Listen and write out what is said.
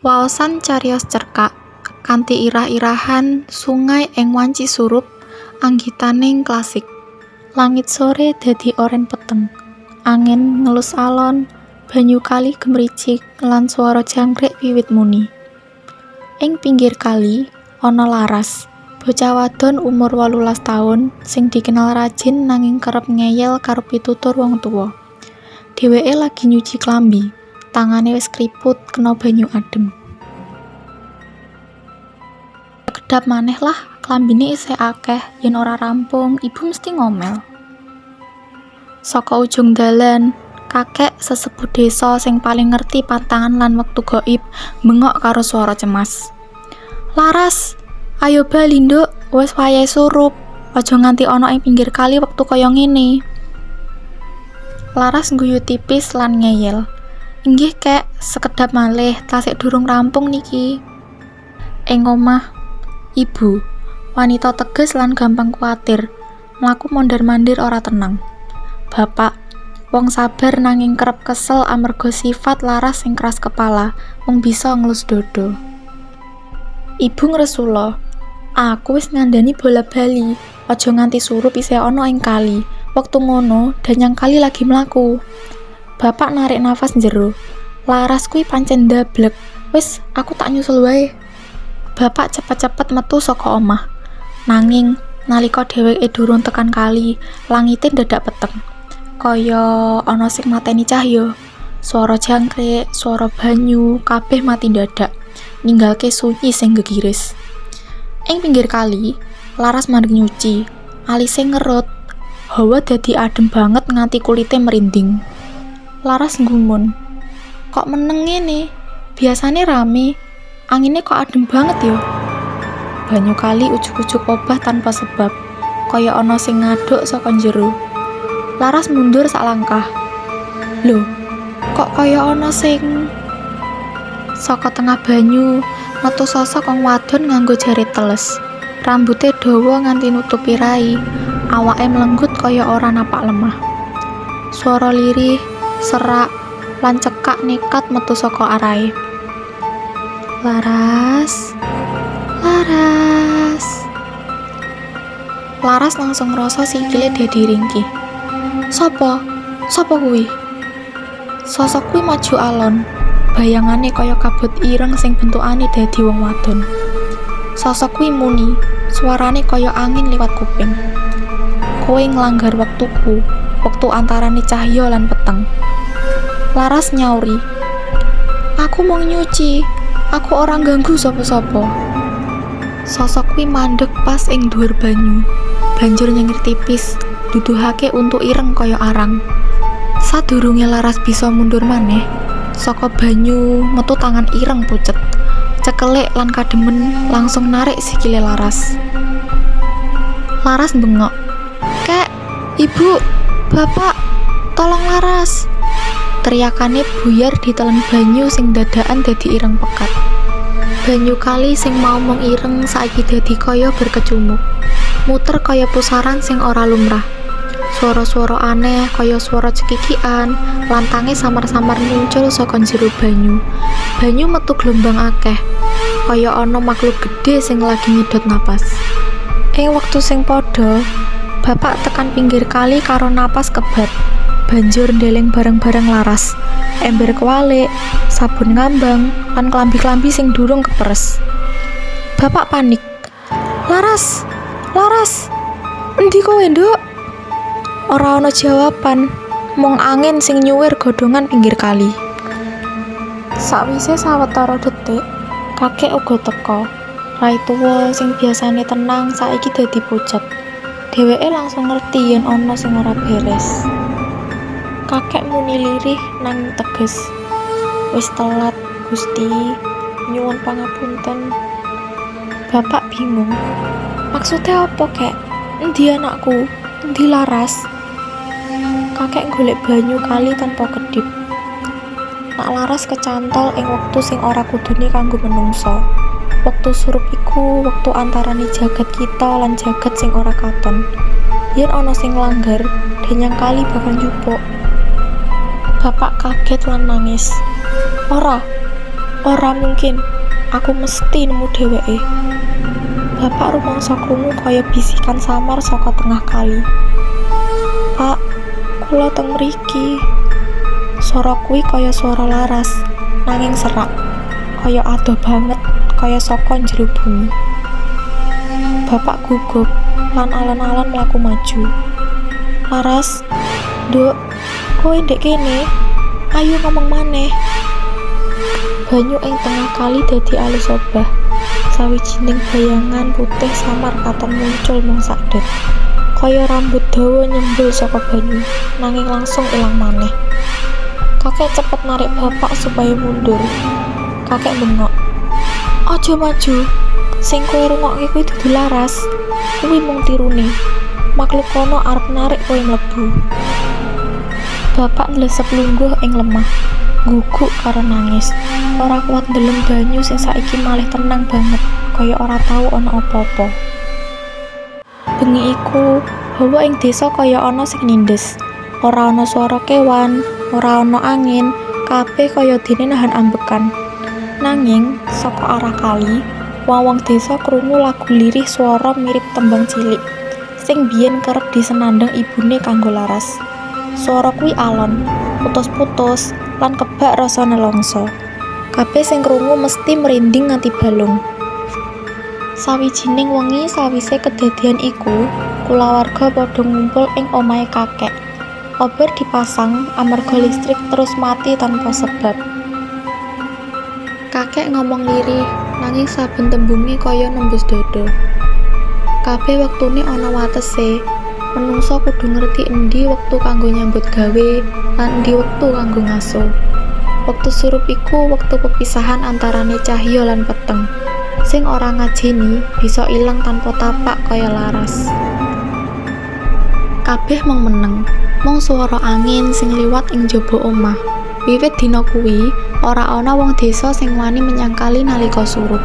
Waosan cariyos cerkak, kanthi irah-irahan sungai ing wanci surup, anggitaning klasik. Langit sore dadi oren peteng. Angin ngelus alon, banyu kali gemricik lan swara jangkrik wiwit muni. Ing pinggir kali ana Laras, bocah wadon umur 18 taun sing dikenal rajin nanging kerep ngeyel karo pitutur wong tuwa. Dheweke lagi nyuci klambi, tangane wis kriput kena banyu adem. Sekedhap maneh lah, klambine isih akeh, yen ora rampung ibu mesti ngomel. Saka ujung dalan, kakek sesepuh desa sing paling ngerti pantangan lan wektu gaib bengok karo swara cemas. "Laras, ayo bali nduk, wis wayahe surup. Aja nganti ana ing pinggir kali wektu kaya ngene." Laras ngguyu tipis lan ngeyel. "Inggih kek, sekedhap malih, tasik durung rampung niki." Ing omah, ibu, wanita tegas lan gampang kuwatir, mlaku mondar-mandir ora tenang. Bapak, wong sabar nanging kerep kesel amarga sifat Laras sing keras kepala, mung bisa ngelus dada. Ibu ngresula, "Aku wis ngandani bola-bali, aja nganti surup isih ana ing kali. Wektu ngono, danyang kali lagi mlaku." Bapak narik nafas njero. "Laras kuwi pancen ndablek. Wis, aku tak nyusul wae." Bapak cepet-cepet metu saka omah. Nanging, nalika dheweke durung tekan kali, langite ndadak peteng. Kaya ana sing mateni cahya. Swara jangkrik, swara banyu, kabeh mati ndadak, ninggalke sunyi sing gegiris. Ing pinggir kali, Laras mandeg nyuci, alise ngerut. Hawa dadi adem banget nganti kulite merinding. Laras nggumun. "Kok meneng ngene? Biasane rame. Angine kok adem banget yo." Banyu kali ujug-ujug obah tanpa sebab, kaya ana sing ngaduk saka njero. Laras mundur salangkah. "Lho, kok kaya ana sing..." Saka tengah banyu metu sosok wong wadon nganggo jarit teles. Rambute dawa nganti nutupi rai, awake mlenggut kaya ora napak lemah. Swara lirih, serak, lan cekak nekat metu saka arahe. "Laras, Laras." Laras langsung ngrasa sikile dadi ringkih. "Sopo? Sopo kuwi?" Sosok kuwi maju alon, bayangane kaya kabut ireng sing bentukane dadi wong wadon. Sosok kuwi muni, suarane kaya angin liwat kuping. "Kowe nglanggar wektuku, wektu antarane cahya lan peteng." Laras nyauri. "Aku mung nyuci, aku ora ngganggu sapa-sapa." Sosok kuwi mandeg pas ing dhuwur banyu, banjur nyengir tipis, duduhake untu ireng kaya arang. Sadurunge Laras bisa mundur maneh, saka banyu metu tangan ireng pucet. Cekelik lan kademen langsung narik sikile Laras. Laras bengok. "Kek, ibu, bapak, tolong Laras." Teriakane buyar ditelen banyu sing dadakan dadi ireng pekat. Banyu kali sing mau mung ireng saiki dadi kaya berkecumuk. Muter kaya pusaran sing ora lumrah. Swara-swara aneh kaya swara cekikikan lan tangis samar-samar muncul saka njero banyu. Banyu metu gelombang akeh, kaya ana makhluk gedhe sing lagi nyedot napas. Ing wektu sing padha, bapak tekan pinggir kali karo napas kebat. Banjur ndeleng barang-barang Laras, ember kewalik, sabun ngambang, lan klambi-klambi sing durung keperes. Bapak panik. "Laras, Laras, endi kowe, Nduk?" Ora ana jawaban, mung angin sing nyuwir godhongan pinggir kali. Sakwise sawetara detik, kakek uga teka. Rai tuwa sing biasane tenang saiki dadi pucet. Dheweke langsung ngerti yen ana sing ora beres. Kakek muni lirih nanging teges. "Wis telat, Gusti. Nyuwun pangapunten." Bapak bingung. "Maksude apa, Kek? Endi anakku? Endi Laras?" Kakek golek banyu kali tanpa kedip. Nak Laras kecantol ing wektu sing ora kudune kanggo menungsa. Wektu surup iku wektu antarane jagat kita lan jagat sing ora katon. Yen ana sing nglanggar, danyang kali bakal njupuk. Bapak kaget lan nangis. "Ora, Ora mungkin, aku mesti nemu dheweke. Bapak rumangsa krungu kaya bisikan samar saka tengah kali. "Pak, kula teng mriki." Swara kuwi kaya swara Laras, nanging serak, kaya adoh banget, kaya saka njero bumi. Bapak gugup lan alon-alon mlaku maju. "Laras, Nduk, kowe ndek kene? Ayo ngomong maneh." Banyu ing tengah kali dadi alus obah. Sawijining bayangan putih samar katon muncul mung sakdet. Kaya rambut dawa nyembul saka banyu, nanging langsung ilang maneh. Kakek cepet narik bapak supaya mundur. Kakek bengok, "Aja maju. Sing kowe rungokke kuwi dudu Laras. Kuwi mung tirune. Makhluk kono arep narik kowe mlebu." Bapak nlesep lungguh ing lemah, ngguguk karo nangis. Ora kuat ndeleng banyu sing saiki malih tenang banget, kaya ora tau ana apa-apa. Bengi iku, hawa ing desa kaya ana sing nindes. Ora ana swara kewan, ora ana angin, kabeh kaya dene nahan ambekan. Nanging, saka arah kali, wong-wong desa krungu lagu lirih, swara mirip tembang cilik sing biyen kerep disenandang ibune kanggo Laras. Swara kuwi alon, putus-putus, lan kebak rasa nelongso. Kabeh sing krungu mesti merinding nganti balung. Sawijining wengi sawise kedadian iku, kulawarga padha ngumpul ing omahe kakek. Obor dipasang amarga listrik terus mati tanpa sebab. Kakek ngomong lirih, nanging saben tembunge kaya nembus dada. "Kabeh wektune ana watese. Menungsa kudu ngerti endi wektu kanggo nyambut gawe lan endi wektu kanggo ngaso. Wektu surup iku wektu pepisahan antarane cahya lan peteng. Sing ora ngajeni bisa ilang tanpa tapak kaya Laras." Kabeh mung meneng, mung swara angin sing liwat ing jaba omah. Wiwit dina kuwi, ora ana wong desa sing wani menyang kali nalika surup.